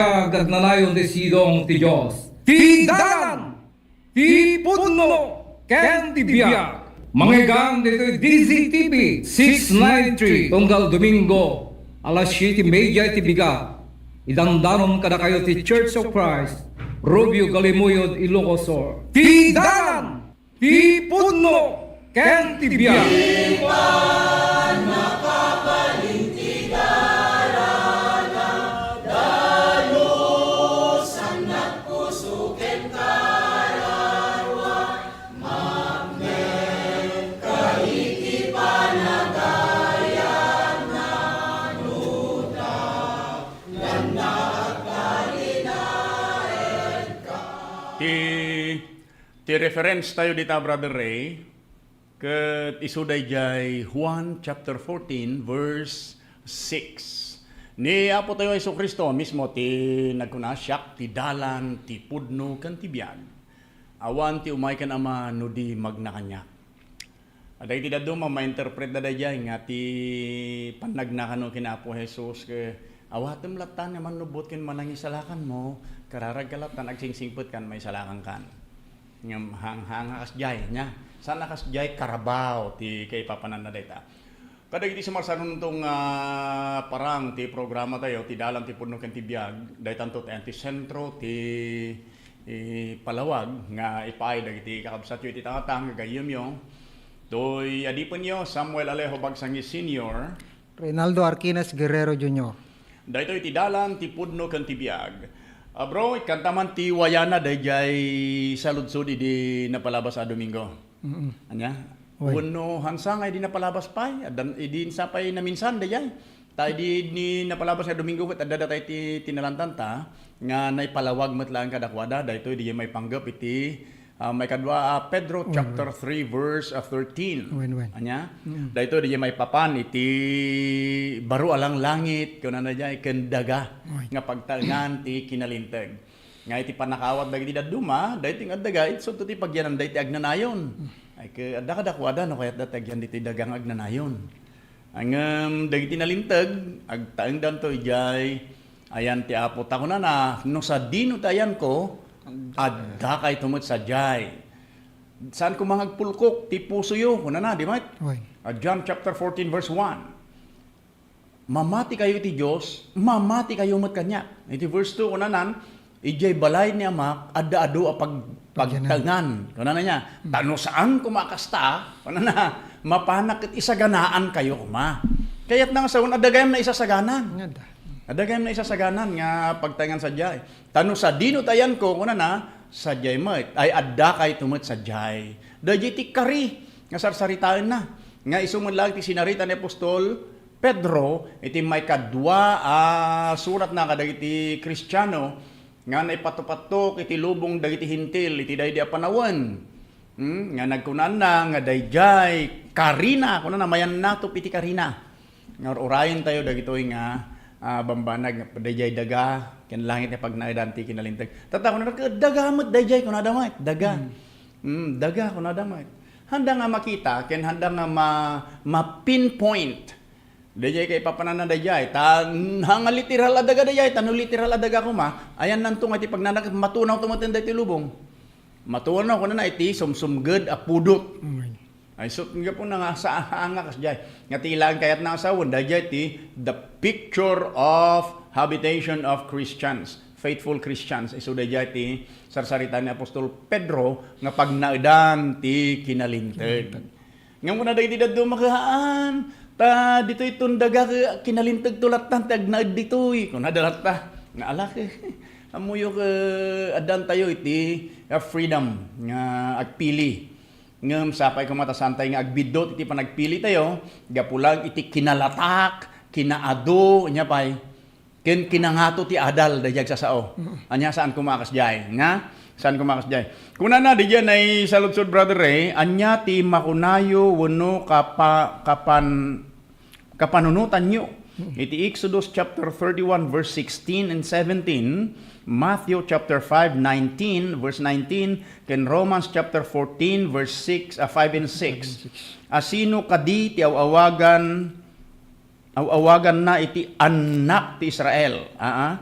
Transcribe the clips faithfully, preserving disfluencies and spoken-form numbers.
Agnanayon ti sidong ti Dios. Ti dalan, ti pudno, ken ti biag. Mangeggang ditoy D Z T V six nine three, tunggal Domingo, alas siete media iti bigat. Idandanon kadakayo ti Church of Christ, Rubio Galimuyod, Ilocos Sur. Ti dalan, ti pudno, ken ti biag. Ti, ti reference tayo dita, Brother Ray, ket isu daydiay Juan chapter fourteen, verse six. Ni Apo tayo Jesu-Cristo mismo ti nagkuna, "Siak ti dalan, ti pudno, ken ti biag. Awan ti umay ken Ama no di magna kaniak." Dagiti dadduma, ma-interpret da daydiay nga ti pannagna kano ken Apo Jesus, ke, awatem latta nga mannubbot ken manangisalakanmo, kararagka latta, agsingsingpetkan, maisalakankan. Ngem hanghanga kasdiay, nya? Saan a kasdiay, karabaw ti kaipapananna dayta. Kadagiti sumarsarunto nga parang ti programa tayo, ti dalan, ti pudno, ken ti biag, daytanto ti antisentro ti ipalawag nga ipaay dagiti kakabsatyo iti tangatang nga gayyemyo. Toy adipenyo, Samuel Alejo Bagsangis Senior. Reynaldo Arquines Guerrero Junior. Daytoy ti dalan, ti pudno, ken ti biag. Ah, bro, ikkanta man ti wayana daydiay saludsod idi napalabas a Domingo. Mm-mm. Ania? Oy. Wenno hansa nga idi napalabas pay, addan, idi sa pay naminsan daydiay. Ta idi ni napalabas nga Domingo ket adda datay ti, ti nalantanta nga naipalawag met laeng kadakuada, daytoy diay maipanggep iti, ah, maikadua a Pedro Wen, chapter wen. three, verse, ah, thirteen. Wen, wen. Ania? Mm. Daytoy diay maipapan iti baro a langlangit, kunana diay, ken daga Wen. nga pagtaengan ti kinalinteg. Nga iti pannakaawat dagiti dadduma, daytoy nga daga, isu ti pagyanan daytoy agnanayon. Ay, ke-, adda kadakuada no kayatda ti agyan ditoy daga nga agnanayon. Ngem dagiti nalinteg, agtaengdanto idiay ayan ti Apo. Ta kunana, "No sadino ti ayanko, addakayto met sadiay." Saan koma nga agpulkok ti pusoyo, kunana, di met? Oy. Ah, John chapter fourteen, verse one. Mamatikayo iti Dios, mamatikayo met kaniak. Iti verse two, kunanan, "Idiay balay ni Amak, adda adu a pag-, Pagyanan. pagtaengan." Kunana niya, Hmm. "Ta no saan koma a kasta," kunana, "mapanak ket isaganaankayo koma." Kayatna nga sawen, adda gayam naisasaganan. Nga da. Adda gayam naisasaganan nga pagtaengan sadiay. "Ta no sadino ti ayanko," kunana, "sadiay met. Ay, addakayto met sadiay." Daydiay ti kari nga sarsaritaenna. Nga isu met laeng ti sinarita ni apostol Pedro iti maikadua a suratna kadagiti Kristiano nga naipatupattok iti lubong dagiti Hentil iti daydi a panawen. Hmm, nga nagkunana nga daydiay karina, kunana, mayannatop iti karina. Nga ur-urayen tayo dagitoy nga, ah, bambanag, daydiay daga, ken langit nga pagnaedan ti kinalinteg. Tatta, kunana, daga met daydiay, kunada met, daga. Hmm. Hmm, daga, kunada met. Handa nga makita, ken handa nga ma-, ma-pinpoint. Daydiay kaipapananna daydiay. Ta, ha nga literal a daga daydiay, ta no literal a daga koma, ayannanto nga iti pagnanag, matunawto met daytoy lubong. Matunawto, kunana, iti sumsumged a pudot. Amen. Ay, so, nga po na nga sa anga kasdiay. Nga ti ilan kayat na asawan, daydiay ti the picture of habitation of Christians, faithful Christians. Isu daydiay ti sarsarita ni Apostol Pedro nga pagnaedan ti kinalinteg. Kinalinteg. Ngem kuna dagiti dadduma, "Haan, ta ditoy ton daga, kinalinteg to latta ti agnaed ditoy." Kuna da latta, "Naalak, ammoyo, addan tayo iti, ah, freedom nga agpili." Ngem sapay koma ta saan tayo nga agbiddut iti panagpili tayo, gapu lang iti kinalatak, kinaadu, ania pay, ken kinangato ti adal daydiay agsasao. Mm. Ania, saan koma a kasdiay, nga? Saan koma a kasdiay. Kunana, daydiay naisaludsod, Brother Ray, ania ti makunayo wenno kapa-, kapan-, kapanunotanyo iti Exodus chapter thirty-one, verse sixteen and seventeen, Matthew chapter five, nineteen, verse nineteen, ken Romans chapter fourteen, verse six, ah, five and six. Five and six. Asino kadi ti aw-awagan, aw-awaganna iti annak ti Israel? Aa.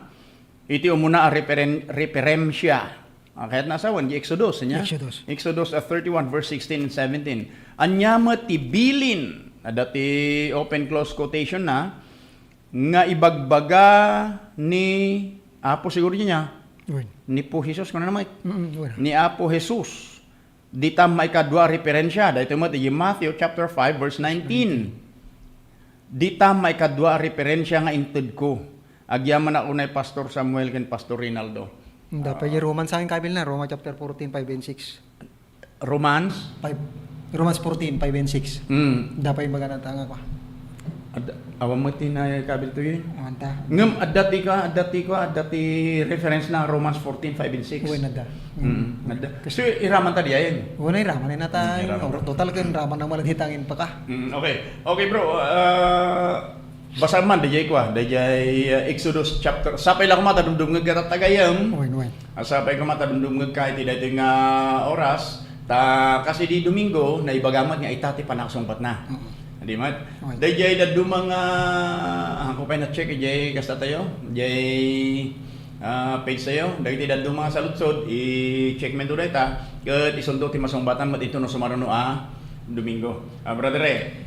Iti umuna a referen-, referensia. Ah, kayat na sawen, di Exodus, nya? Exodus. Exodus, ah, thirty-one, verse sixteen and seventeen. Ania met ti bilin, adda ti open close quotation na, nga ibagbaga ni Apo siguro niya, Wen. Ni Apo Jesus, kuna na met? Mm, wen. Ni Apo Jesus. Dita maikadua a referensia, daytoy met iti Matthew chapter five, verse nineteen. Dita maikadua a referensia nga intedko. Agyamanak unay Pastor Samuel ken Pastor Rinaldo. Dapay Ah. Romans sa akin kabil na, Roma chapter fourteen, five and six. Romans? Five. Romans fourteen, five and six. Mm. Dapay magana ta nga kwa. Ad-, awan met ti nakabil to yun. Awan ta. Ngem adda ti ka, adda ti ka, adda ti reference na Romans fourteen, five and six. Wen, adda. Mm, adda. Kasi iraman ta diayen. Wen, iraman na ta. Mm, iraman. Total ken raman na mala di tangin pa ka. Mm, okay. Okay, bro. Ah, basa man, dayjay kwa, dayjay, ah, Exodus chapter. Sapay la koma ta dumdumngeg ka tattagayem. Wen, wen. Ah, sapay koma ta dumdumngeg ka iti daytoy nga oras. Ta kas idi Domingo, naibaga met nga ita ti panakasungbatna. Mm. Di met? Wen. Dayjay dadduma nga, ah, ako pay na-check, ijay kasta tayo, ijay, ah, page tayo. Dagiti dadduma nga saludsod, i-check men to dayta, ket isunto ti masungbatan met ito no sumaruno a Domingo. Ah, Brother Ray.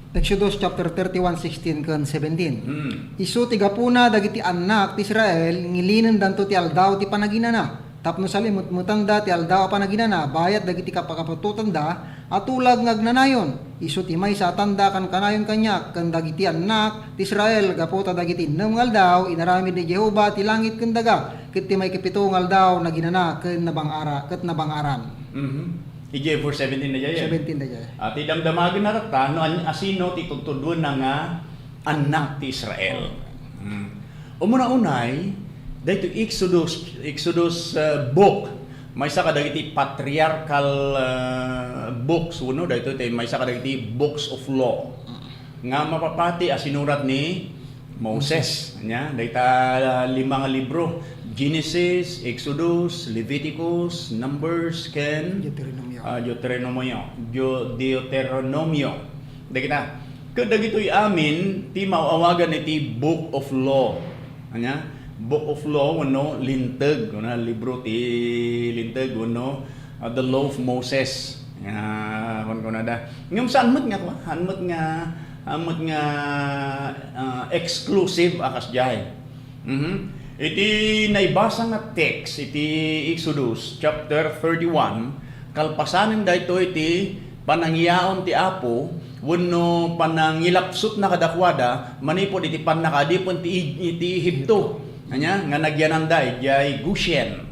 Exodus chapter thirty-one, sixteen ken seventeen. Hmm. Isu ti gapuna dagiti annak ti Israel, ngilinendanto ti aldaw ti panaginana. Tapno salimutmutanda ti aldaw a panaginana, bayat dagiti kapakaputotanda a tulag nga agnanayon. Isu ti maysa a tanda kankanayon kaniak ken dagiti annak ti Israel, gapu ta dagiti innem nga aldaw, inaramid ni Jehovah ti langit ken daga, ket ti maikapito nga aldaw, naginana ken nabang-ara-, ket nabang-aran. Mhm. Idiay verse seventeen na diay. Seventeen na diay. Ah, ti damdamagenna tatta, no, an-, asino ti tudtuduenna nga annak ti Israel. Mm. Umuna unay, daytoy Exodus, Exodus, uh, book, maysa kadagiti patriarchal, uh, books, wenno daytoy ti maysa kadagiti books of law. Nga mapapati a sinurat ni Moses. Moses. Nya, dayta lima nga libro, Genesis, Exodus, Leviticus, Numbers, ken, Deuteronomio. Ah, Deuteronomio. Deu-, Deuteronomio. Dagita. Ket dagitoy amin ti maawagan iti Book of Law. Anya? Book of Law wenno Linteg, kuna libro ti Linteg wenno, ah, The Law of Moses. Nga, kunkunada. Ngem saan met nga, kuan? Saan met nga, saan met nga, ah, exclusive a kasdiay. Mhm. Iti naibasa nga text iti Exodus chapter thirty-one, kalpasanen daytoy ti panangiyaon ti Apo wenno panangilapsutna kadakuada manipud iti pannakaadipen ti Eg-, iti Egipto. Ania? Nga nagyananda idiay Goshen.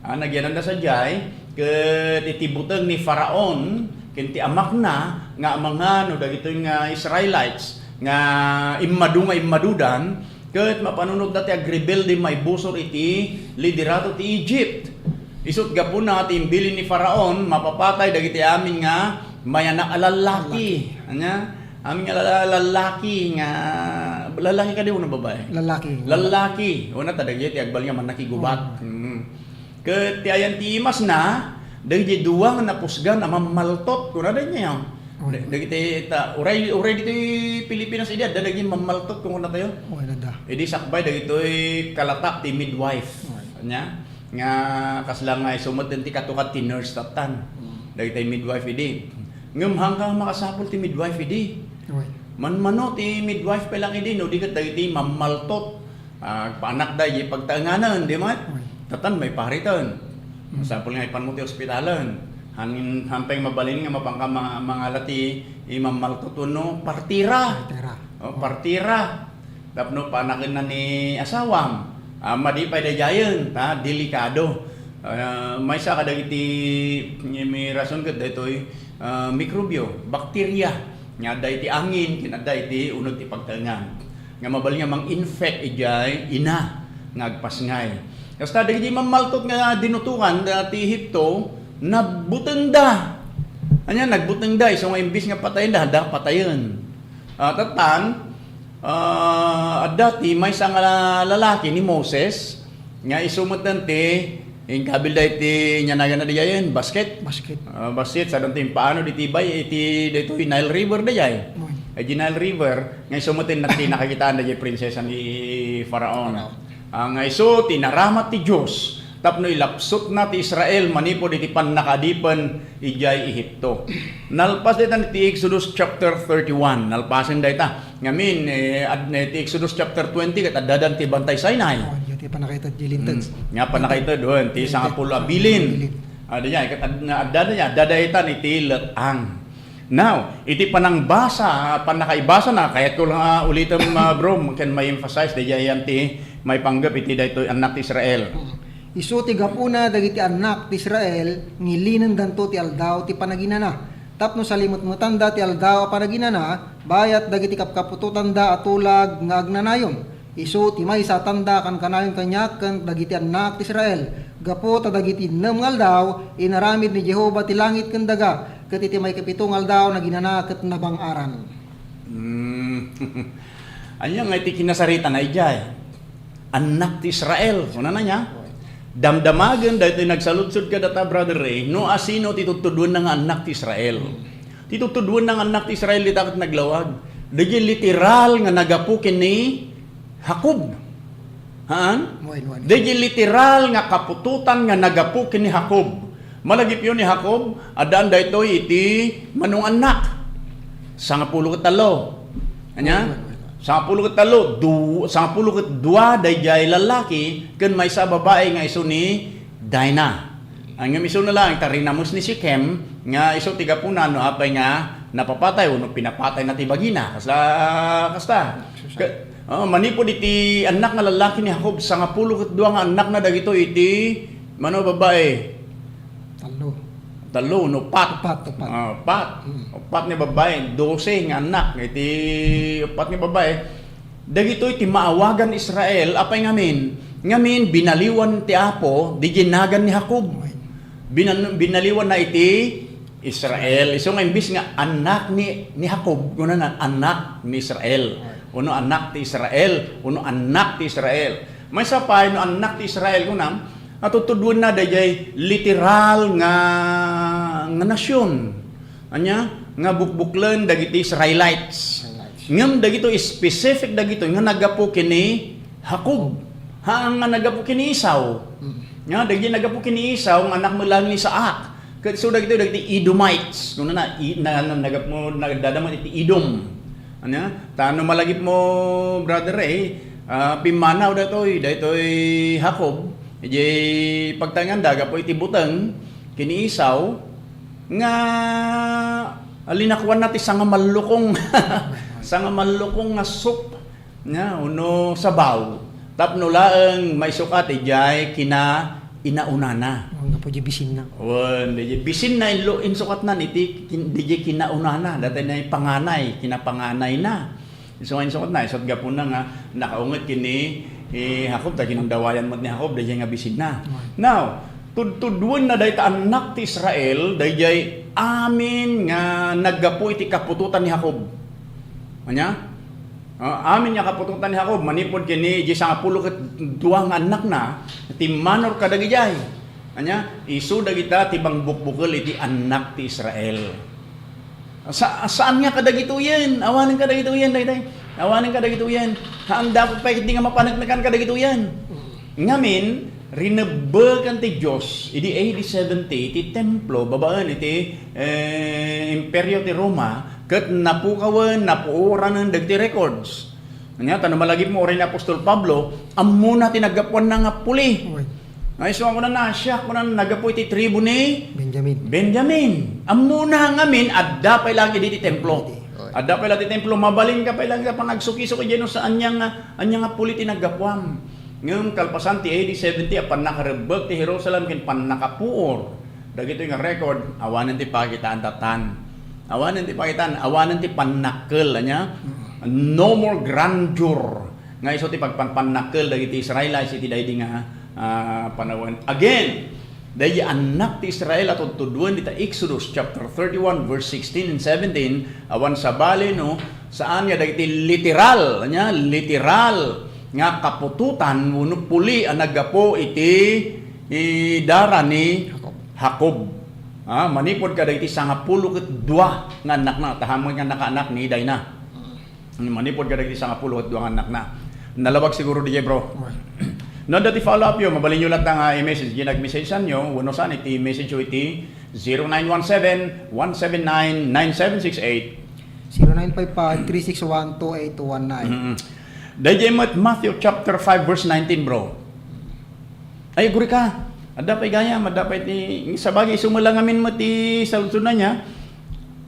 Ah, nagyananda sadiay, ket iti buteng ni Faraon ken ti amakna nga amangan no dagitoy nga Israelites nga immadu nga immadudan, ket mapanunotda ti agrebelde maibusor iti liderato ti Egypt. Isut' gapuna ti imbilin ni Faraon, mapapatay dagiti amin nga mayanak a lallaki. Lallaki. Ania? Amin nga la-, lallaki nga, lallaki kadi wenno babae? Lallaki. Lallaki. Una ta dagiti agbalin nga mannakigubat. Oo. Mm. Ket ti ayan ti imasna, dagiti dua nga napusgan a mammaltot, kunada niya. Oo. Da-, dagiti ta, uray, uray ditoy Pilipinas idi, adda dagiti mammaltot, kunkunatayo. Oo, adda. Idi sakbay, dagitoy kalatak ti midwife. Oo. Ania? Nga kasla nga isu met ti katukad ti nurse tattan. Mm. Dagiti midwife idi. Ngem hanggang makasapul ti midwife idi. Oo. Manmano ti midwife pay lang idi, no, di ket dagiti mammaltot. Ah, agpaanakda idiay pagtaenganen, di met? Oy. Tattan, maipariten. Mm. Masapul nga ipanmo ti ospitalen. Han, han pay mabalin nga mapanka ma-, mangala ti imammaltot wenno partira. Partira. Oh, oh. Partira. Tapno paanakenna ni asawam. Ah, madi pay daydiayen, ta, delikado. Ah, maysa kadagiti, may rason ket daytoy, ah, mikrobyo, bakterya. Nga adda iti angin, ken adda iti uneg ti pagtaengan. Nga mabalin nga mang-infect idiay ina nga agpasngay. Kasta dagiti mammaltot nga dinutokan, ah, ti Ehipto, nagbutengda. Ania, nagbutengda, isu nga imbis nga patayenda, adda patayen. Ah, tattan, ah, adda ti maysa nga lalaki ni Moses, nga isu metten ti Inkabilda iti, ania naganna diay, basket? Basket. Ah, basket, sadun ti impaanod iti bay, iti, daytoy Nile River diay. Oy. Iti Nile River, nga isu met ti nakakitaan diay prinsesa ni Faraon. Faraon. Ah, nga isu ti inaramat ti Dios tapno ilapsutna ti Israel manipud iti pannakaadipen idiay Egipto. Nalpas dayta iti Exodus chapter thirty-one. Nalpasen dayta. Ngamin, eh, ad-, iti Exodus chapter twenty, ket addadan ti Bantay Sinai. Oh, iti pannakaited ti linteg. Mm. Nga pannakaited, oh, ti sangapulo a bilin. Bilin. Ah, dayta, ket ad-, addadan niya, adda daytan iti let-ang. Now, iti panangbasa, pannakaibasana, kayatko lang, ah, ulitem, ah, bro, ken ma-emphasize, daydiay ti maipanggep iti daytoy annak ti Israel. Isu ti gapuna dagiti annak ti Israel nga ilinendanto ti aldaw ti panaginana, tapno salimetmetanda ti aldaw a panaginana, bayat dagiti kapkaputotanda a tulag nga agnanayon. Isu ti maysa a tanda a kankanayon kaniak ken dagiti annak ti Israel, gapu ta dagiti innem nga aldaw, inaramid ni Jehovah ti langit ken daga, ket iti maikapito nga aldaw, naginana ket nabang-aran. Mm. Ania nga iti kinasaritana idiay? Annak ti Israel, kunana niya. Damdamagen daytoy nagsaludsod kadata, Brother Ray, no asino ti tudtuduenna nga annak ti Israel. Ti tudtuduenna nga annak ti Israel, dita ket naglawag. Daydiay literal nga nagapu ken ni Jacob. Haan? Wen, wen. Daydiay literal nga kaputotan nga nagapu ken ni Jacob. Malagipyo ni Jacob, addaan daytoy iti mano nga annak. Sangapulo ket tallo. Ania? Wen, wen, wen. Sangapulo ket tallo, du-, sangapulo ket dua daydiay lallaki ken maysa a babai nga isu ni Dina. Ngem isuna laeng ta rinamus ni Shechem nga isu ti gapuna no apay nga napapatay wenno pinapatayna ti bagina. Kasla, kasta. Ka-, oh, manipud iti annak nga lallaki ni Jacob, sangapulo ket dua nga annakna dagitoy iti mano babai. Tallo. Tallo, no, upat. Upat, upat. Ah, upat. Mm. Upat nga babai, dose nga annak iti upat nga babai. Dagitoy ti maawagan Israel, apay ngamin? Ngamin, binaliwan ti Apo, diay nagan ni Jacob. Amen. Binan-, binaliwanna iti Israel. Isu nga imbis nga annak ni, ni Jacob, kunana, annak ni Israel. Amen. Wenno annak ti Israel, wenno annak ti Israel. Maysa pay, no annak ti Israel, kunam, a tudtuduenna daydiay literal nga, nga nasion. Ania? Nga bukbuklen dagiti Israelites. Israelites. Ngem dagitoy specific dagitoy nga naggapu ken ni Jacob. Haan nga naggapu ken ni Esau. Mm. Nga dagiti naggapu ken ni Esau nga anak met laeng ni Isaac. Ket isu dagitoy dagiti Edomites. Kunana, i-, na, na, naggapu, nagdadamag iti Edom. Ania? Ta no malagipmo, Brother Ray, ah, pimmanaw daytoy, daytoy Jacob. Idiay pagtaenganda gapu iti buteng ken ni Esau, nga linakuanna ti sangamallukong, sangamallukong nga soup, nia, wenno sabaw, tapno laeng maisukat idiay kinainaunana. Wen, gapu diay bisinna. Wen, diay bisinna inlo-, insukatnan iti kin-, diay kinaunana, dayta nga panganay, kinapanganayna. Isu nga insukatna, isu ti gapuna nga nakaunget ken ni, eh, Jacob, ta gindawayan met ni Jacob, daydiay nga bisinna. Amen. Now, tudtuduenna dayta annak ti Israel, daydiay amin nga naggapu iti kaputotan ni Jacob. Ania? Ah, amin nga kaputotan ni Jacob, manipud ken ni, diay sangapulo ket dua nga annakna, timmanor kadagidiay. Ania? Isu dagita ti pangbukbukel iti annak ti Israel. Sa-, saan nga kadagitoyen? Awanen kadagitoyen, daydiay. Awanen kadagitoyen. Haan, dapot pay ket di nga mapaneknekan kadagitoyen. Ngamin, rinebbeken ti Dios idi A D seventy ti templo babaen iti, eh, Imperio ti Roma, ket napukawen, napuoranen dagiti records. Ania, ta no malagipmo uray ni apostol Pablo, ammona ti naggapuanna nga puli. Oy. Nga isu nga kunana, siak, kunana, naggapu iti tribu ni Benjamin. Benjamin. Ammona ngamin, adda pay laeng idi ti templo. Oy. Adda pay laeng ti templo, mabalinka pay laeng nga pangagsukisuk idiay no sa ania nga, ania nga puli ti naggapuam. Ngem kalpasan ti A D seventy a pannakarebbek ti Jerusalem ken pannakapuor dagitoy nga record, awanen ti pakitaanta tan. Awanen ti pakitaan, awanen ti pannakkel, ania? Mm. No more grandeur. Nga isu ti pagpanpannakkel dagiti Israelites iti daydi nga, ah, panawen. Again, daydi annak ti Israel a tudtuduen dita Exodus chapter thirty-one, verse sixteen and seventeen, awan sabali no saan nga dagiti literal, ania? Literal nga kaputotan wenno puli a naggapu iti, i, dara ni Jacob. Jacob. Ah, manipud kadagiti sangapulo ket dua nga annakna, ta haan met nga nakaanak ni Dina. Manipud kadagiti sangapulo ket dua nga annakna. Nalawag siguro diay, bro. Wen. No adda ti follow-up yo, mabalinyo latta nga i-message diay nag-message-anyo, wenno saan iti message yo iti zero nine one seven, one seven nine, nine seven six eight. Zero nine five five, three six one, two eight two one nine. Mm. Daydiay met Matthew chapter five, verse nineteen, bro. Ay, agree ka. Adda pay gayam, adda pay ti, sabagay, isu met lang amin met ti saludsodna ania.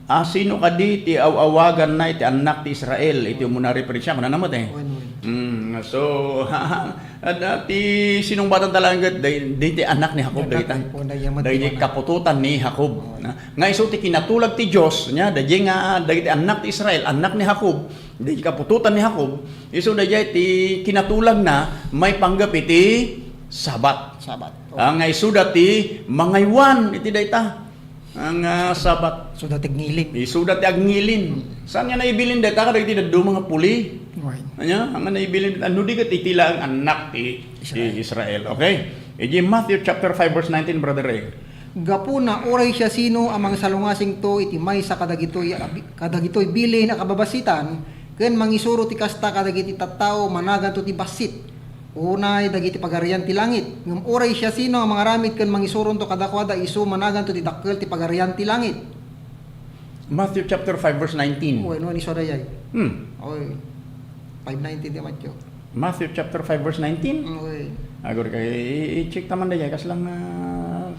Ah, sino kadi ti aw-awaganna iti annak ti Israel? Iti umuna a referensya, kunana met eh. Wen, wen. Mm, so, adda ti sinungbatanta laeng ket day-, daydiay annak ni Jacob, dayta. Daydiay kaputotan ni Jacob. Na, nga isu ti kinatulag ti Dios, nia, daydiay nga, dagiti annak ti Israel, annak ni Jacob, daydiay kaputotan ni Jacob, isu daydiay ti kinatulagna maipanggep iti Sabat. Sabat. Ah, nga isuda ti mangaywan iti dayta. Ang, ah, Sabat. Isuda ti agngiling. Isuda ti agngiling. Saan nga naibilin dayta kadagiti dadduma nga puli? Right. Ania, ang naibilin, ano di ket iti laeng annak ti Israel. Ti Israel. Okay? Iti Matthew chapter five, verse nineteen, Brother Ray. Gapuna, uray siasino a mangsalungasingto iti maysa kadagitoy, kadagitoy bilin a kababasitan, ken mangisuro ti kasta kadagiti tattao, managanto ti bassit. Unay dagiti pagarian ti langit. Ngem uray siasino a mangaramid ken mangisuronto kadakuada, isu managanto ti dakkel ti pagarian ti langit. Matthew chapter five, verse nineteen. Wenno, ni Sodayay. Hmm. Oy. Five nineteen ti Matthew. Matthew chapter five, verse nineteen. Oy. Agur kay i-, i-check taman dayay, kas lang na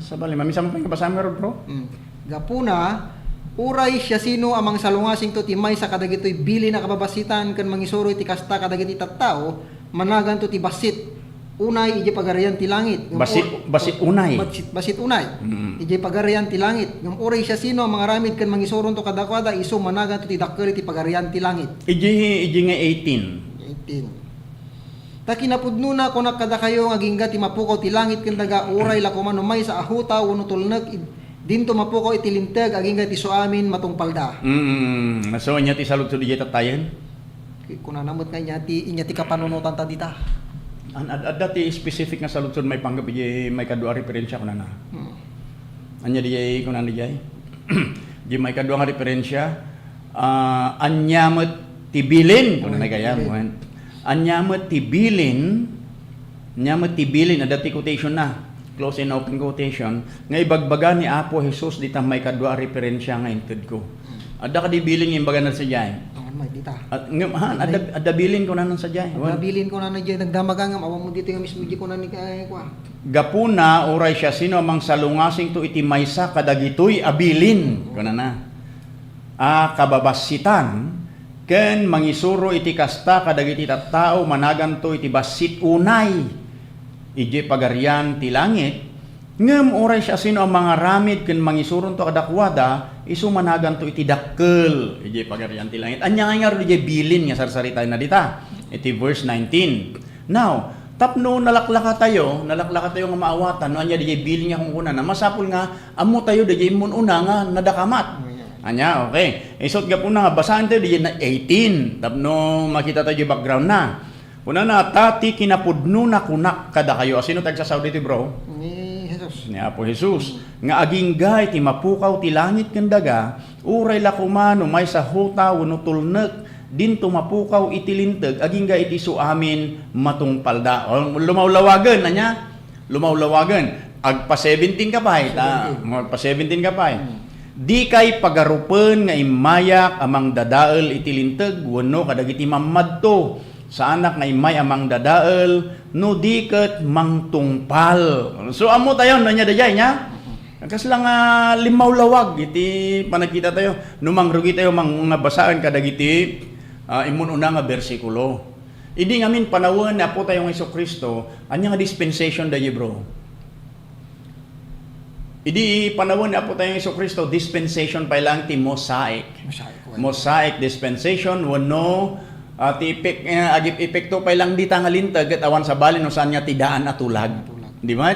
sabali. Mamisa mo pa yung kabasaan nga, bro? Mm. Gapuna, uray siasino a mangsalungasingto ti maysa kadagitoy bilin a kababasitan ken mangisuro iti kasta kadagiti tattao, managanto ti bassit unay idiay pagarian ti langit. Ngem Bassit, ur-, bassit unay. Bassit, bassit unay. Mm. Idiay pagarian ti langit. Ngem uray siasino a mangaramid ken mangisuronto kadakuada, isu managanto ti dakkel iti pagarian ti langit. Iji, iji nga eighteen. Eighteen. Ta kinapudnona, kunak kadakayo, nga agingga ti mapukaw ti langit ken daga, uray la koma no maysa a huta wenno tulnek id-, dinto mapukaw iti linteg agingga ti suamin matungpalda. Mm. So, anya ti saludsod idiay tattayen? Kunana met nga inya ti, inya ti kapanunotanta dita. An-, ad-, adda ti specific nga saludsod maipanggep iti maikadua a referensya, kunana. Hmm. Anya diay, kunana diay? Di maikadua nga referensya, ah, anya met ti bilin, kunana Ay, gayam, bilin. Wen. Anya met ti bilin, anya met ti bilin, adda ti quotation na, close and open quotation, nga ibagbaga ni Apo Jesus dita maikadua a referensya nga intedko. Adda kadi bilin nga imbagana sadiay? Awan may dita. At, ngem, ha, adda, adda bilin kunana sadiay. Adda bilin kunana diay, nagdamaga ngem awan mo dito nga mismo di kunana ni kay kwa. Gapuna, uray siasino a mangsalungasingto iti maysa kadagitoy a bilin, kunana, a kababassitan, ken mangisuro iti kasta kadagiti tattao, managanto iti bassit unay idiay Pagarian ti Langit. Ngem uray siasino a mangaramid ken mangisuronto kadakuada, isu managanto iti dakkel idiay Pagarian ti Langit. Ania nga ngarud idiay bilin nga sarsaritaenna dita? Iti verse nineteen. Now, tapno nalaklakatayo, nalaklakatayo nga maawatan no ania diay bilin nga kunkunana, masapul nga ammotayo diay immun-una nga nadakamat. Ania, okay. Isut' gapuna nga basaentayo diay na eighteen tapno makitatayo diay background na. Kunana, "Ta ti kinapudnona kunak kadakayo." Asino ti agsasao ditoy, bro? Ni Jesus. Ni Apo Jesus, nga agingga iti mapukaw ti langit ken daga, uray la koma no maysa huta wenno tulnek dinto mapukaw iti linteg agingga iti suamin matungpalda. O, lumawlawagen, ania? Lumawlawagen. Agpa seventeen ka pay, ta, Seventeen. Agpa seventeen ka pay. Hmm. Dikay pagarupen nga immayak a mangdadael iti linteg wenno kadagiti mammadto. Saanak nga immay a mangdadael no di ket mangtungpal. So, ammotayo no ania daydiay, nia? Kasla nga limmawlawag iti panagkitatayo. No mangrugi tayo mang-, nga basaen kadagiti, ah, immun-una nga bersikulo. Idi ngamin panawen ni Apotayo nga Jesu-Cristo, ania nga dispensation daydiay, bro? Idi panawen ni Apotayo nga Jesu-Cristo, dispensation pay lang ti Mosaic. Mosaic, well. Mosaic dispensation wenno, ah, ti epek-, eh, agip-epekto pay lang dita nga linteg ket awan sabali no saan nga ti daan a tulag. Tulag. Di ba?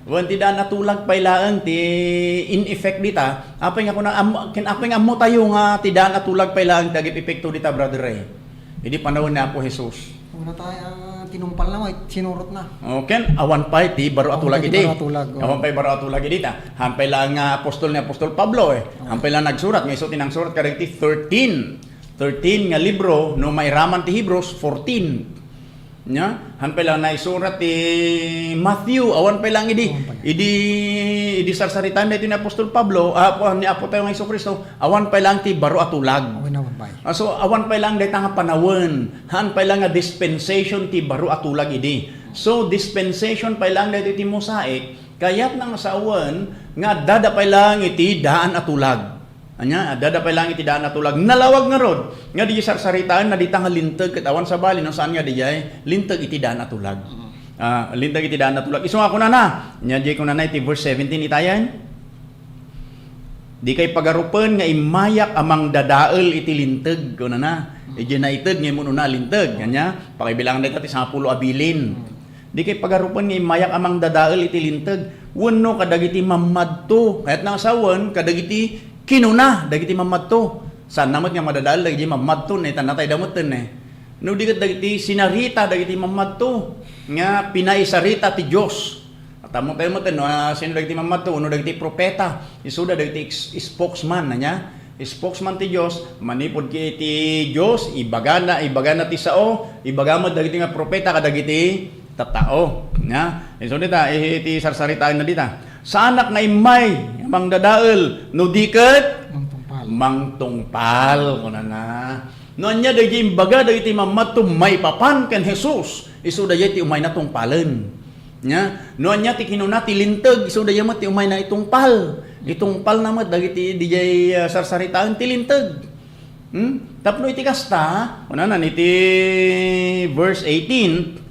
Wen ti daan a tulag pay laeng ti in effect dita. Apay nga kuna, am-, ken apay nga ammotayo nga ti daan a tulag pay laeng ti agip-epekto dita, Brother Ray? Idi panawen ni Apo Jesus. Una tayo, ah, tinumpal na, may sinurot na. O, ken awan pay ti baro a Awan tulag pay ti idi. Baro a tulag, o. Awan pay baro a tulag idi ta. Hampay lang nga apostol ni apostol Pablo, eh. O. Hampay lang nagsurat, nga isu ti nangsurat kadagiti thirteen. Thirteen nga libro, no mairaman ti Hebrews, fourteen. Nya, han pay lang naisurat ti Matthew, awan pay lang idi, Awan pay. idi, idi sarsaritaan daytoy ni Apostol Pablo, ah, ni Apo tayo nga Jesu-Cristo, awan pay lang ti baro a tulag. Awan, awan pay. Ah, so, awan pay lang dayta nga panawen, han pay lang nga dispensation ti baro a tulag idi. So, dispensation pay lang daytoy ti Mosaic, kayatna nga sawen nga addada pay lang iti daan a tulag. Ania, addada pay lang iti daan a tulag. Nalawag ngarud nga di sarsaritaenna dita nga linteg ket awan sabali no saan nga diay linteg iti daan a tulag. Mm. Ah, linteg iti daan a tulag. Isu nga kunana, nia diay kunana iti verse seventeen itayen. Dikay pagarupen nga immayak a mangdadael iti linteg, kunana. Mm. Idiay naited nga immunona a linteg. Ania, pakaibilangan dayta ti sangapulo a bilin. Mm. Dikay pagarupen nga immayak a mangdadael iti linteg, wenno kadagiti mammadto. Kayatna nga sawen, kadagiti kinuna dagiti mammadto. Saanna met nga madadael dagiti mammadto, ne, ta natayda metten, ne. No di ket dagiti sinarita dagiti mammadto nga pinaisarita ti Dios. At ammo tayo metten, no, ah, sino dagiti mammadto, wenno dagiti propeta. Isuda dagiti ex-, spokesman, ania? Spokesman ti Dios, manipud iti Dios, ibagana, ibagana ti sao, ibaga met dagiti nga propeta kadagiti tattao. Nia? Isu dita, iti sarsaritaenna dita. Saanak nga immay, mangdadael, no di ket Mangtungpal. Mangtungpal, kunana. No ania dagiti imbaga dagiti mammadto maipapan ken Jesus, isu dayay ti umayna tungpalen. Nia? No ania ti kinuna ti linteg, isu dayay met ti umayna itungpal. Itungpalna met dagiti dijay, ah, sarsaritaen ti linteg. Hmm? Tapno iti kasta, kunana iti verse eighteen,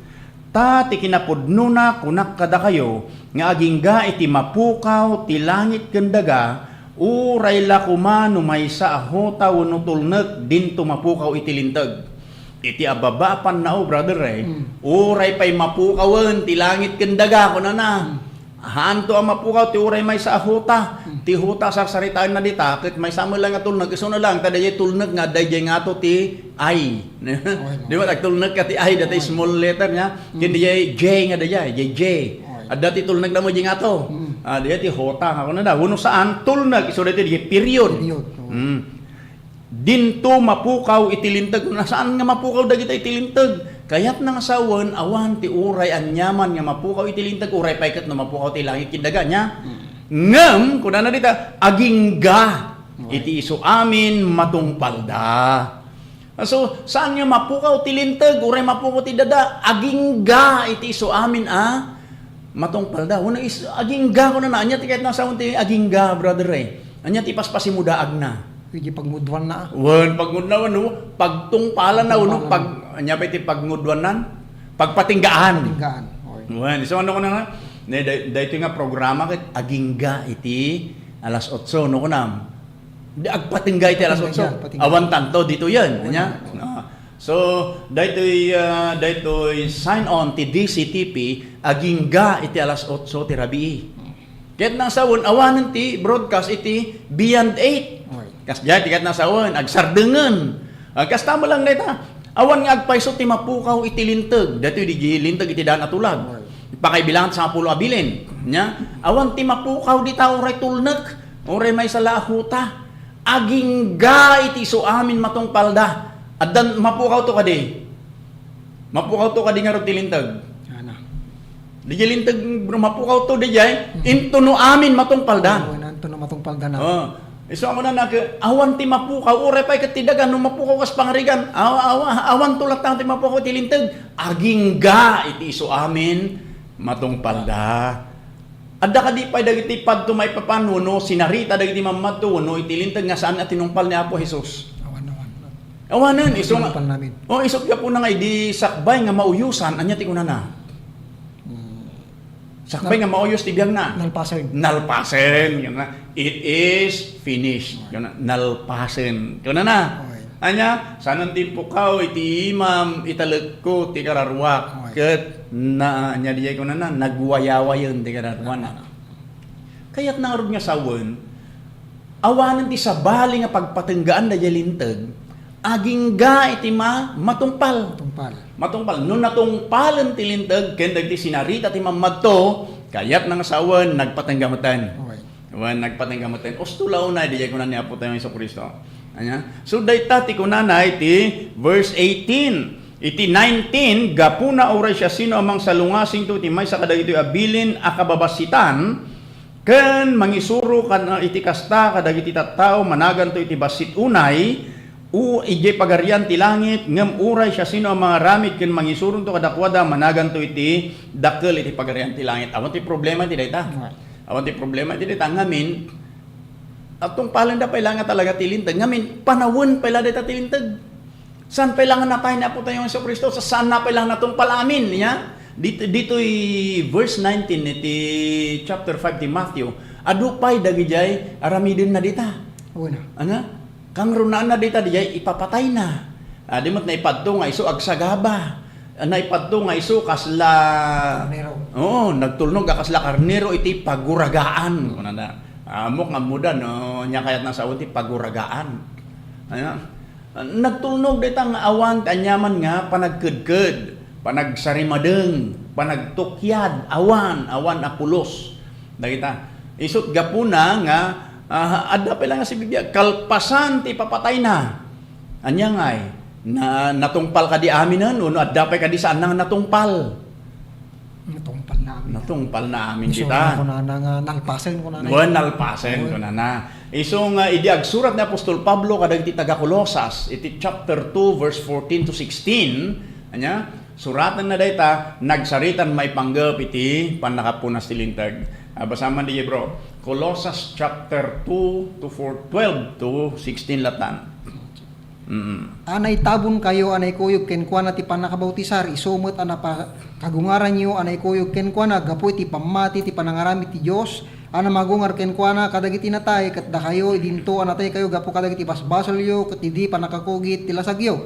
"Ta ti kinapudnona, kunak kadakayo, nga agingga iti mapukaw ti langit ken daga, uray la koma no maysa a huta wenno tulnek, dinto mapukaw iti linteg." Iti ababa a pannao, Brother Ray, Mm. uray pay mapukawen ti langit ken daga, kunana. Mm. Haanto a mapukaw ti uray maysa a huta. Mm. Ti huta a sarsaritaenna dita, ket maysa met lang nga tulnek, isuna lang, ta dayjay tulnek nga adda idiay ngato ti I. Okay, Di ba, okay. Agtulnek ka ti I, data Okay. small letter nia. Mm. Ken dayjay J nga dayjay, J J. Okay. Adda ti tulnek da mo idiay ngato. Mm. Ah, dayjay ti huta, nga kunada. Wenno saan, tulnek, isu daytoy, dayjay period. Period, oo. Mm. Dinto mapukaw iti linteg. Saan nga mapukaw dagita iti linteg? Kayatna nga sawen, awan ti uray aniaman nga mapukaw iti linteg, uray pay ket no mapukaw ti langit ken daga, nia? Mm. Ngem, kunana dita, agingga Right. iti isu amin matungpalda. So, saan nga mapukaw ti linteg, uray mapukaw ti daga, agingga iti isu amin a matungpalda. Wenno is-, agingga, kunana, ania ti kayatna nga sawen ti agingga, Brother Ray? Ania ti paspasimo daagna? Iti pagngudwanna, ah. Wen, pagngudwanna, wenno pagtungpalanna, wenno Pagtungpalanna. pag-, ania pay ti pagngudwannan? Pagpatinggaan. Patinggaan. Okay. Wen, so ano ko na nga? Ne, day-, daytoy nga programa ket agingga iti alas otso, no, kunam? Di, agpatingga iti alas Patingga otso. Dyan, patingga. Awan tanto ditoyen, Awan ania? tanto. Ah. So, daytoy, ah, daytoy sign on ti D C T P, agingga iti alas otso ti rabii. Ket nasawen, awanen ti broadcast iti Beyond eight. Oy. Kas diay ti ket nasawen, agsardengen. Ah, kasta met lang dayta. Awan nga agpayso ti mapukaw iti linteg. Daytoy di linteg iti daan a tulag. Oy. Pakaibilangan sangapulo a bilin. Nia? Awan ti mapukaw dita uray tulnek, uray maysa la a huta. Agingga iti isu amin matungpalda. Addan mapukaw to kadi. Mapukaw to kadi ngarud ti linteg. Ana. Diay linteg, bro, mapukaw to diay. Mm. Into no amin matungpaldan. Oo, into no matungpaldan na. Oh. Isu a kunana ket, awan ti mapukaw, uray pay ket ti daga, no mapukaw kas pangarigan. Awa, awa, awan to latta ti mapukaw ti linteg. Agingga iti isu amin matungpalda. Adda kadi pay dagiti padto maipapan wenno sinarita dagiti mammadto wenno iti linteg nga saan a tinungpal ni Apo Jesus? Awan, awan. Awanen, isu nga, Tinungpal namin. Oh, isu gapuna nga idi sakbay nga mauyosan, ania ti kunana? Mm. Sakbay Nal-, nga mauyos ti biagna. Nalpasen. Nalpasen, yun na. "It is finished." Yun na, nalpasen. Yun na na. Okay. Ania, saan ti pukaw iti imam, italekko ti kararuak. Okay. Ket na, ania diay kunana, nagwayawayen ti kararuana. Kayatna ngarud nga sawen, awanen ti sabali nga pagpatenggaan dayjay linteg, agingga iti ma-, matungpal. Matungpal. Matungpal. No natungpalen ti linteg ken dagiti sinarita ti mammadto, kayatna nga sawen, nagpatengga metten. Okay. Wen, nagpatengga metten. Usto la unay, diay kuna ni Apo tayo Jesu-Cristo. Ania? So, dayta ti kunana iti verse eighteen. Iti nineteen, gapuna uray siasino a mangsalungasingto iti maysa kadagitoy a bilin a kababassitan, ken mangisuro kan-, iti kasta kadagiti tattao, managanto iti bassit unay, u-, idiay Pagarian ti Langit, ngem uray siasino a mangaramid ken mangisuronto kadakuada, managanto iti dakkel iti Pagarian ti Langit. Awan ti problema iti dayta. Nga. Awan ti problema iti dayta. Ngamin, at tungpalenda pay la nga talaga ti Linteg. Ngamin, panawen pay la dayta ti Linteg. Saan pay la nga natay ni Apo tayo Jesu-Cristo? Sa-, saan na pay la natungpal amin, ya? Dit-, ditoy verse nineteen iti chapter five ti Matthew, adu pay dagidiay aramidenna dita. Una. Ana? Kangrunaanna dita, diay ipapatayna. Ah, di met naipadto nga isu agsagaba. Ah, naipadto nga isu kasla Karnero. Oo, nagtulnog a kasla karnero iti paguragaan. Kunana, amok nga ammoda no ania kayatna sawen ti paguragaan. Ania? Nagtulnog dayta nga awan ti aniaman nga panagkedked, panagsarimadeng, panagtukyad, awan, awan a pulos. Dagita. Isut' gapuna nga, ah, adda pay la nga sibibiag, kalpasan ti ipapatayna. Ania ngay? Na, natungpal kadi aminen, wenno adda pay kadi saanna nga natungpal? Natungpal na amin. Natungpal na amin. Isu dita. Nga kunana nga nalpasen, kunana. Wen, nalpasen, wen, kunana. Isu nga idi agsurat ni Apostol Pablo kadagiti taga-Colosas, iti chapter two, verse fourteen to sixteen, ania, suratenna dayta, nagsaritan maipanggep iti pannakapunas ti Linteg. Ah, basa man di, bro. Colosas chapter two to four, twelve to sixteen latan. Mm. A naitabonkayo a naikuyog kenkuana ti pannakabautisar, isu met a napa-, kagungaranyo a naikuyog kenkuana gapu iti pammati ti panangaramid ti Dios a namagungar kenkuana kadagiti natay, ket dakayo, idinto a nataykayo gapu kadagiti basbasolyo ket idi pannakakugit ti lasagyo.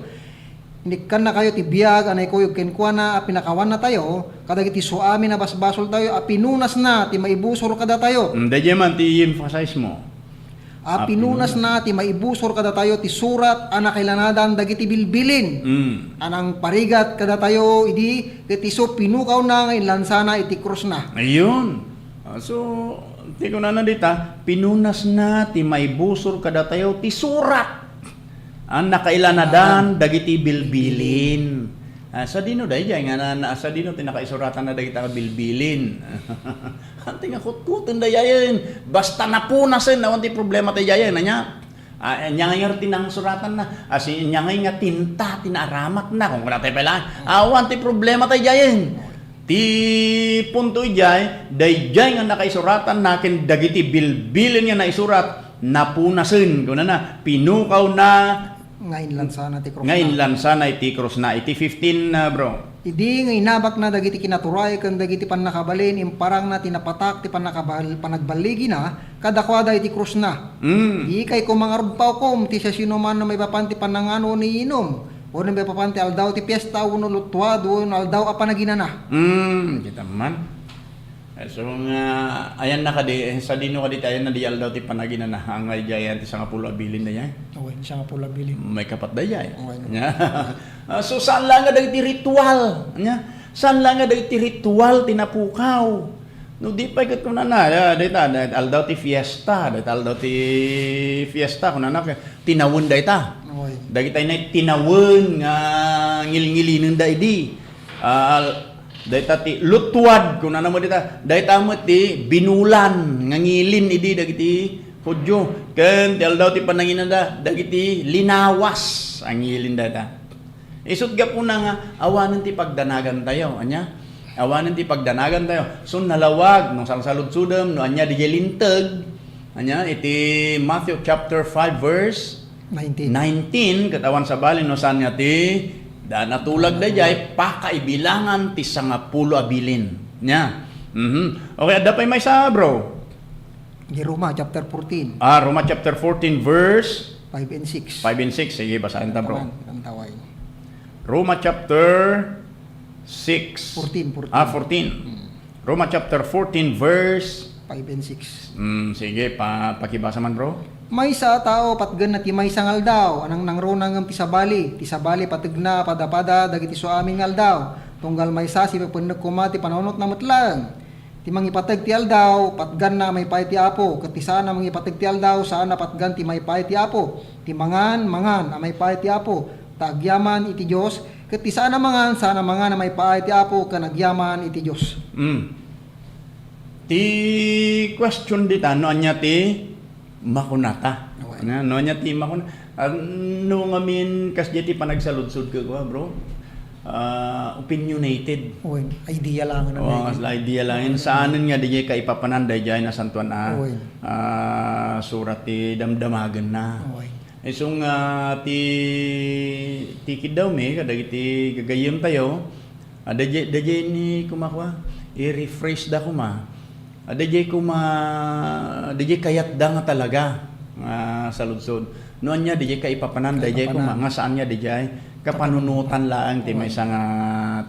Inikkannakayo ti biag a naikuyog kenkuana a pinakawannatayo kadagiti suamin a basbasoltayo a pinunasna ti maibusor kadatayo. Mm, daydiay man ti i-emphasize mo. A pinunasna ti maibusor kadatayo ti surat a nakailanadan dagiti bilbilin. Mm. A nangparigat kadatayo idi ket isu pinukawna nga inlansana iti krusna. Ayun. Ah, so, ti kunana dita, pinunasna ti maibusor kadatayo ti surat a nakailanadan dagiti bilbilin. Ah, sadino daydiay nga na, na, sadino ti nakaisuratanna dagita nga bilbilin? Anti nga kutkoten daydiayen. Basta napunasen, awan ti problema daydiayen. Ania? Ah, ania ngay nga ti nangsuratanna? Ah, si, ania ngay nga tinta ti naaramatna? Kung kunatay pay laeng, awan ti problema daydiayen. Ti punto idiay, daydiay nga nakaisuratanna ken dagiti bilbilin nga naisurat, napunasen, kunana, pinukawna Nga inlansana ti krusna. Nga inlansana iti krusna. Iti fifteen, ah, bro. Idi nga inabakna dagiti kinaturay ken dagiti pannakabalin, imparangna ti napatak ti pannakabal-, panagballigina kadakuada iti krusna. Mm. Di kay koma nga rumpawkom ti siasinoman no maipapan ti pannangan wenno iinum, wenno maipapan ti aldaw ti fiesta, wenno luttuad, wenno aldaw a panaginana. Mm, kita man. Eh, so, nga, ayanna kadi, eh, sadino kadi ti ayanna di aldaw ti panaginana, nga idiay ayan ti sangapulo a bilin dayay? Awan, sangapulo a bilin. Maikapat dayay. Awan. Nya. Ah, so, saan la nga dagiti ritual? Nya? Saan la nga dagiti ritual ti napukaw? No, di pay ket kunana, ah, dayta, dayta aldaw ti fiesta, dayta aldaw ti fiesta, kunana, tinawen dayta. Awan. Dagitay nay tinawen nga ngilngilinenda idi. Ah, dayta ti luttuad, kunana met dita. Dayta met ti binulan nga ngilin idi dagiti Judio. Ken ti aldaw ti pananginada, dagiti linawas a ngilin dayta. Isut' gapuna nga awanen ti pagdanagantayo. Ania? Awanen ti pagdanagantayo. So, nalawag, no, salsaludsodem, no, ania, diay Linteg. Ania, iti Matthew chapter five, verse Nineteen. Nineteen, ket awan sabali no saan nga ti da natulag daydiay, pakaibilangan ti sangapulo a bilin. Nya. Mhm. Okay, adda pay maysa, bro. Di Roma chapter fourteen. Ah, Roma chapter fourteen, verse Five and six. Five and six. Sige, basaen ta, bro. Taman, ang taway. Roma chapter six. Fourteen, fourteen. Ah, fourteen. Hmm. Roma chapter fourteen, verse Five and six. Mm, sige, pa-, pakibasa man, bro. Maysa a tao, patgenna ti maysa nga aldaw, a nangnangruna ngem ti sabali. Ti sabali, pategna a padapada dagiti suamin nga aldaw. Tunggal maysa, sipepenneg koma ti panaunotna met laeng. Ti mangipateg ti aldaw, patganna a maipaay ti Apo, ket ti saan a mangipateg ti aldaw, saan a patgan ti maipaay ti Apo. Ti mangan, mangan a maipaay ti Apo, ta agyaman iti Dios, Ket ti saan a mangan, saan a mangan a maipaay ti Apo ken agyaman iti Dios. Mm. Ti question dita, no ania ti makunata? Wen. Na, no ania ti makuna-, ah, no ngamin, kasdiay ti panagsaludsod ket kua, bro? Ah, opinionated. Wen, idea lang, ano, Oo, na idea lang. Saanen nga diay kaipapanan daydiay Nasantoan a, Wen. ah, Surat ti damdamagenna. Wen. Isu nga ti, ti kiddawmi kadagiti gagayyemtayo, ah, daydiay, daydiay ni kumakua, i-rephrase da koma. Ah, daydiay koma, daydiay kayatda nga talaga nga saludsod. No ania daydiay kaipapanan, daydiay Kaipapanan. koma, nga saan nga daydiay kapanunotan laeng ti Oy. maysa nga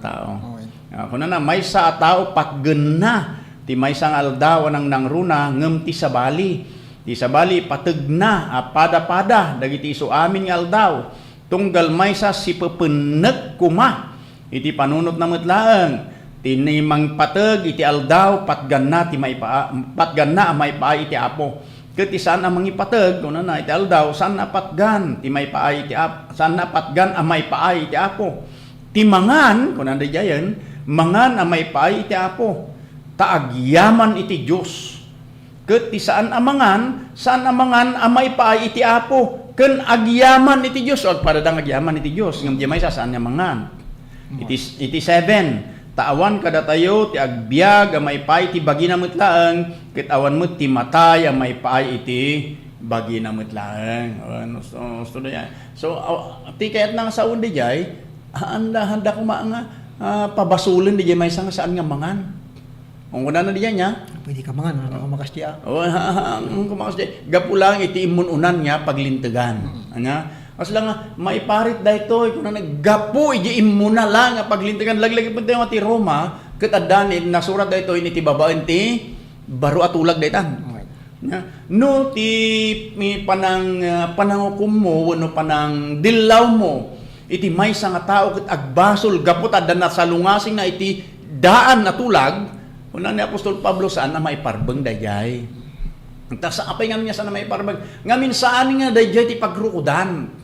tao. Oy. Ah, kunana, maysa a tao patgenna ti maysa nga aldaw a nangnangruna, ngem ti sabali, ti sabali, ipategna a pada-pada dagiti isu amin nga aldaw, tunggal maysa sipepennek koma iti panunotna met laeng. Ti ni mangpateg iti aldaw, patganna ti maipa-, patganna a maipaay iti Apo. Ket ti saan a mangipateg, kunana, iti aldaw, saan a patgan ti maipaay iti Ap-, saan a patgan a maipaay iti Apo. Ti mangan, kunana daydiayen, mangan a maipaay iti Apo, ta agyaman iti Dios. Ket ti saan a mangan, saan a mangan a maipaay iti Apo, ken agyaman iti Dios. O, agpadada nga agyaman iti Dios, ngem diay maysa saan nga mangan. Iti, iti seven, ta awan kadatayo ti agbiag a maipaay iti bagina met laeng, ket awan met ti matay a maipaay iti bagina met laeng. Ano, so, so, so, aw-, ti kayatna nga sawen daydiay, haanda, haanda koma nga, ah, pabasolen daydiay maysa nga saan nga mangan. Kunana daydiay nia? Pwede ka mangan, ano ka makasdiay? Oh, ha, ha, ang kumakas di, gapu lang iti immun-unan nga paglintegan. Mm. Ania? Kasla nga, maiparit daytoy, kunana, gapu iti immuna lang nga paglintegan. Laglagipen tayo nga ti Roma, ket adda ni, nasurat daytoy iti babaen ti baro a tulag daytan. Okay. Nia? No ti, mi-, panang, ah, panangukommo wenno panangdillawmo iti maysa nga tao ket agbasol gapu ta adda nasalungasingna iti daan a tulag, kuna ni Apostol Pablo, saan a maiparbeng daydiay. Ta sa-, apay ngamin nga saan a maiparbeng? Ngamin saan nga daydiay ti pagrukodan.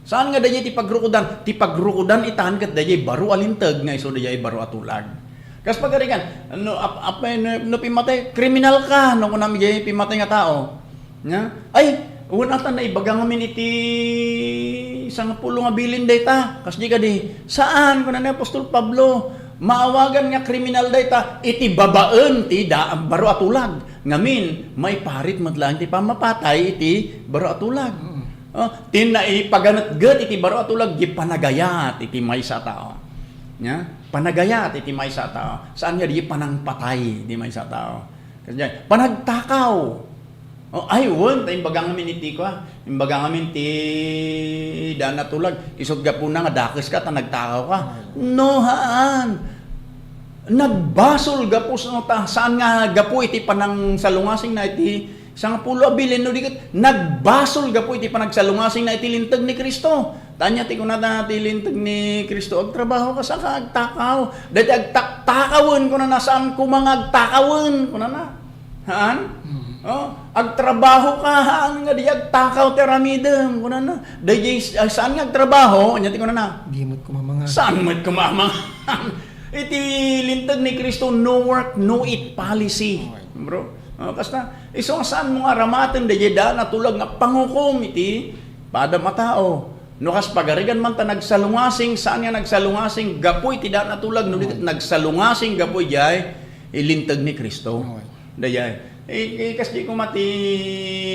Saan nga daydiay ti pagrukodan? Ti pagrukodan itan ket daydiay baro a linteg nga isu daydiay baro a tulag. Kas pagarigan, no, ap-, apay, no, no pimmatay, kriminal ka, no, kunam diay pimmatay nga tao. Nia? Ay, wen ata naibaga ngamin iti sangapulo nga bilin dayta. Kasdi kadi, saan, kuna ni Apostol Pablo, maawagan nga kriminal dayta iti babaen ti da-, baro a tulag. Ngamin, maiparit met laeng ti pammapatay iti baro a tulag. Mm. Oh, ti naipaganetget iti baro a tulag, di panagayat iti maysa a tao. Nia? Panagayat iti maysa a tao. Saan nga di panangpatay iti maysa a tao? Kasdiay, panagtakaw. Oh, ay, wen, ta imbaga ngamin iti kua, imbaga ngamin ti daan a tulag, isut gapuna nga dakes ka, ta nagtakaw ka. No, haan. Nagbasol gapu sa, ta, saan nga gapu iti panangsalungasingna iti sangapulo a bilin, no di ket nagbasol gapu iti panagsalungasingna iti linteg ni Cristo. Ta ania ti kunana ti linteg ni Cristo, "Agtrabaho ka, saka agtakaw." Dayta agtaktakawen, kunana, saan koma nga agtakawen, kunana. Haan? Mm. Oh, agtrabaho ka, haan nga di agtakaw ti aramidem, kunana. Dayjay, ah, saan nga agtrabaho? Ania ti kunana? Di met koma mangan. Saan met koma mangan? Iti linteg ni Cristo, no work, no eat policy. Okay. Bro, oh, kasta, isu nga saan mo nga aramaten dayjay daan a tulag nga pangukom iti padam a tao. No kas pagarigan man ta nagsalungasing, saan nga nagsalungasing gapu iti daan a tulag, no di ket nagsalungasing gapu idiay ilinteg ni Cristo. Okay. Dayjay. I-, i-, kasdi koma ti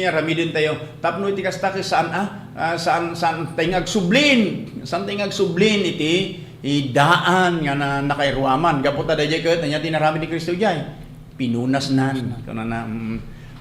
aramiden tayo. Tapno iti kasta ket saan, ah, ah, saan, saan tayo nga agsublin. Saan tayo nga agsublin iti idaan nga na-, nakairuaman. Gapu ta dayjay ket, ania ti inaramid ni Cristo jay? Pinunasnan. Kunana, mm,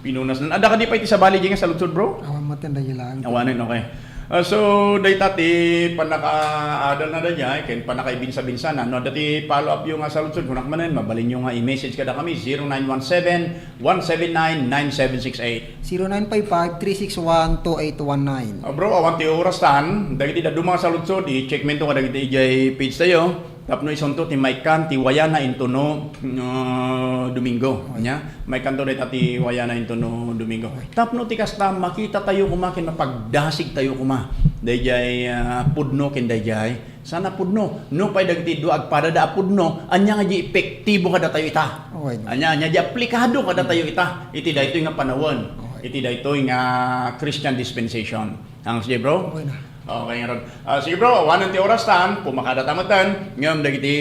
pinunasnan. Adda kadi pay ti sabali jay nga saludsod, bro? Awan met, dayjay lang. Awanen, okay. Ah, so, dayta ti pannakaadalna dayjay, ken pannakaibinsabinsanan. No, adda ti follow-up yo nga saludsod, kunak manen, mabalinyo nga i-message kadakami, zero nine one seven, one seven nine, nine seven six eight. Zero nine five five, three six one, two eight one nine. Ah, bro, awan ti oras tan, dagiti dadduma nga saludsod, i-check mento kadagiti idiay page tayo. Tapno isunto ti maikkan ti wayana intono, ah, Domingo. Nia, maikkanto dayta ti wayana intono Domingo. Tapno ti kasta, makita tayo koma ken mapagdasig tayo koma. Dayjay, ah, pudno ken dayjay Saan a pudno? Nupay dagiti dua agpadada a pudno, ania nga di epektibo kadatayo ita? Okay. Ania, ania di aplikado kadatayo ita? Iti daytoy nga panawen. Okay. Iti daytoy nga Christian dispensation. Ang sige, bro? Okay na. Okay, ngarud. Ah, sige, bro, awanen ti oras tan, pumakada ta metten, ngem dagiti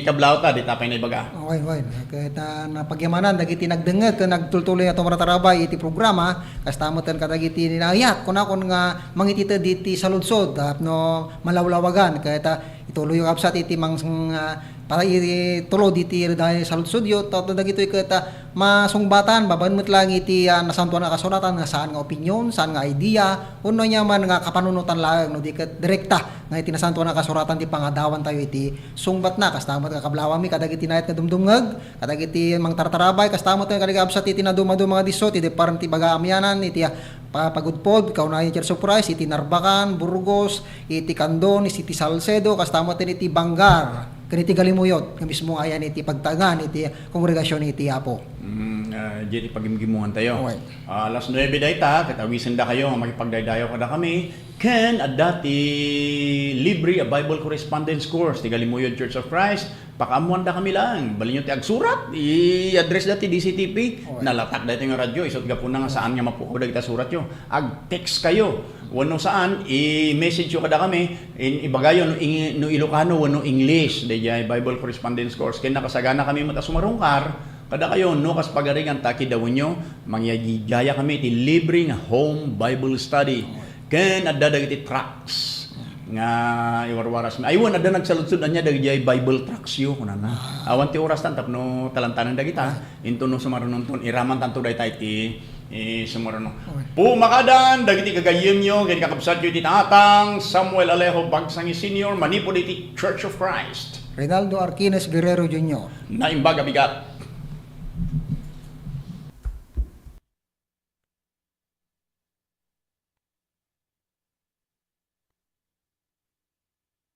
kablawta, di ta pay naibaga. Okay, okay. Ket, ah, napagyamanan dagiti nagdengngeg ken nagtultuloy a tumaratarabay iti programa, kasta metten kadagiti naayat, kunakon nga mangitited iti saludsod, tapno malawlawagan. Ket, ah, ituloyyo kabsat iti mang-, ah, para itulod iti daydiay saludsodyo, tapno dagitoy ket, ah, masungbatan, babaen met laeng iti, ah, Nasantoan a Kasuratan nga saan nga opinyon, saan nga idea, wenno ania man nga kapanunotan laeng, no di ket direkta nga iti Nasantoan a Kasuratan ti pangadawantayo iti sungbatna. Kasta met nga kablawami kadagiti naayat nga dumdumngeg, kadagiti mangtartarabay, kasta met kadagiti absat iti nadumaduma nga disso, ti department ti baga amianan, iti, ah, pa-, pagudpod, kaunayo Church of Christ, iti Narbacan, Burgos, iti Candones, iti Salcedo, kasta met iti Bangar, ken iti Galimuyot, nga mismo ayan iti pagtaengan iti kongregasion iti Apo. Mm, ah, diay ti pagimgimontayo. Okay. Ah, alas nuebe dayta, ket awisendakayo nga makipagdaydayaw kadakami, ken adda ti libre a Bible correspondence course ti Galimuyot Church of Christ. Pakaammoandakami laeng. Balinyo ti agsurat, i-address da ti D C T P. Okay. Nalatak daytoy nga radio, isu ti gapuna nga saan nga mapukaw dagiti suratyo. Ag-text kayo. Wenno saan, i-message yo kadakami, in-, ibagayo no ing-, no Ilocano wenno English, daydiay Bible correspondence course. Ken nakasaganakami met a sumarungkar kadakayo no kas pagarigan ta kidawenyo, mangyayayakami iti libre nga home Bible study. Ken adda dagiti tracts nga iwarwarasmi. Ay, wen, adda nagsaludsod ania dagiti Bible tracts yo, kunana. Ah. Awan ti oras tan tapno talantanen dagita. Ah. Inton no sumarunonton, iraman tanto dayta iti, eh, sumaruno. Okay. Pumakadan dagiti gagayyemyo ken kakabsatyo iti tatang Samuel Alejo Bagsangi Senior manipud iti Church of Christ. Rinaldo Arquines Guerrero Junior. Naimbag a bigat.